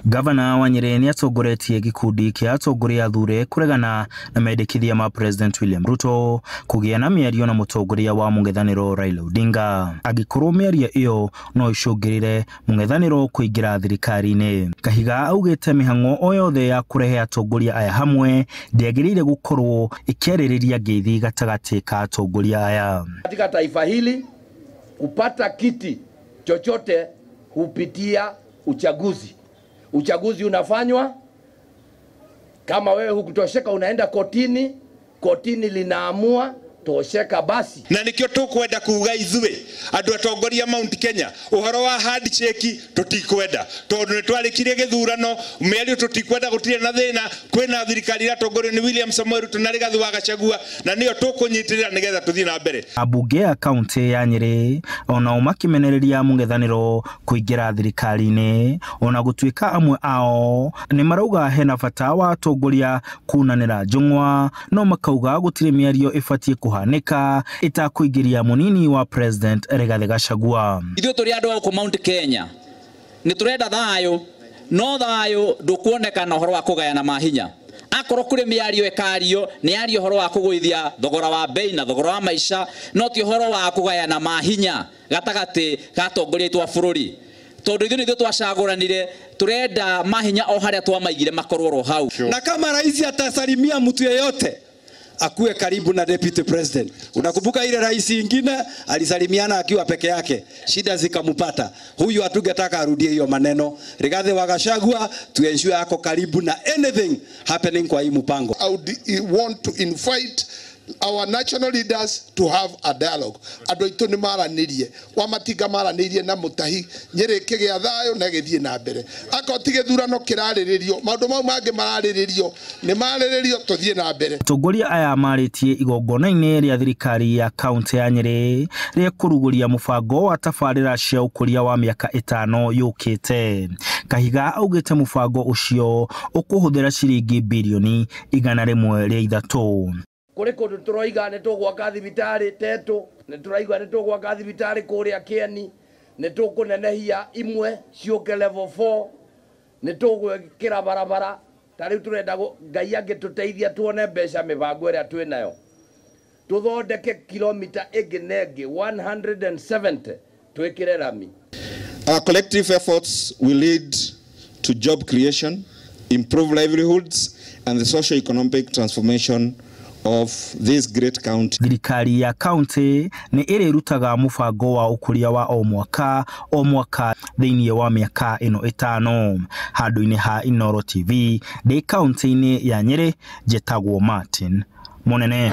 Gavana wa Nyeri nĩ atongoretie gĩkundi kĩa atongoria athure kũregana na mendekithia ma President William Ruto kũgĩa na mĩario na mũtongoria wa mũng'ethanĩro Raila Odinga angĩkorwo mĩario ĩyo no ĩcũngĩrĩre mũng'ethanĩro kũingĩra thirikari-inĩ. Kahiga augĩte mĩhang'o o yothe ya kũrehe atongoria aya hamwe ndĩagĩrĩire gũkorwo ĩkĩarĩrĩria ngeithi gatagatĩ ka atongoria aya. Katika taifa hili kupata kiti chochote hupitia uchaguzi. Uchaguzi unafanywa, kama wewe hukutosheka unaenda kotini, kotini linaamua tosheka basi. Na nikio tukwenda kuuga ithuĩ andũ atongoria Mount Kenya ũhoro wa handshake tutikwenda tondu nĩ twarĩkirie gĩthurano mĩario tutikwenda gũtirĩ na thĩna kwĩna thirikari ĩratongorio nĩ William Samoei Ruto na Rigathi wa Gachagua na nĩyo tũkũnyitĩrĩra nĩgetha tũthiĩ na mbere. Ambunge a kaunti ya Nyeri onao makĩmenereria mũng'ethanĩro kũingĩra thirikari-inĩ ona gũtuĩka amwe ao nĩ marauga hena bata wa atongoria kunanĩra njũng'wa no makauga gũtirĩ mĩario ĩbatiĩ kuhanĩka ĩtakũingĩria mũnini wa President Rigathi Gachagua. Ithuĩ tũrĩ andũ a gũkũ Mount Kenya nĩ tũrenda thayũ no thayũ ndũkuonekana ũhoro wa kũgayana mahinya. Akorwo kũrĩ mĩario ĩkario nĩ yario ũhoro wa kũgũithia thogora wa bei na thogora wa maica no ti ũhoro wa kũgayana mahinya gatagatĩ ga atongoria aitũ a bũrũri tondũ ithuĩ nĩithuĩ twacagũranire tũrenda mahinya o harĩa twamaigire makorwo ro hau. Na kama rais atasalimia mtu yeyote akuwe karibu na deputy president. Unakumbuka ile rais ingine alisalimiana akiwa peke yake, shida zikamupata. Huyu hatungetaka arudie hiyo maneno. Rigathi wa Gachagua to ensure ako karibu na anything happening kwa hii mpango. I would want to invite our national leaders to have a dialogue. Andũ aitũ nĩ maranĩrie, Wamatinga maranĩrie na Mutahi, Nyeri ĩkĩgĩa thayũ na ĩgĩthiĩ na mbere. Akorwo ti gĩthurano kĩrarĩrĩrio, maũndũ mau mangĩ mararĩrĩrio, nĩ marĩrĩrio tũthiĩ na mbere. Atongoria aya marĩtie igongona-inĩ rĩa thirikari ya kaunti ya Nyeri rĩa kũrugũria mũbango wa tabarĩra cia ũkũria wa mĩaka 5 yũkĩte. Kahiga augĩte mũbango ũcio ũkũhũthĩra ciringi birioni 103. Kũrĩ kũndũ tũroiga nĩ tũgwaka thibitarĩ Tetu, nĩ tũraigua nĩ tũgwaka thibitarĩ kũrĩa Kĩeni, nĩ tũkũnenehia imwe ciũke level 4, nĩ tũgwĩkĩra barabara. Ta rĩu tũrenda Ngai angĩtũteithia tuone mbeca mĩbango ĩrĩa twĩnayo tũthondeke kilomita ĩngĩ na ĩngĩ 170 twĩkĩre rami. Our collective efforts will lead to job creation, improve livelihoods and the socio-economic transformation of this great county. Thirikari ya kaunti nĩ ĩrĩrutaga mũbango wa ũkũria wa o mwaka thĩinĩ wa mĩaka ĩno 5. Handũ-inĩ ha Inooro TV ndĩ kaunti-inĩ ya Nyeri, njĩtagwo Martin Munene.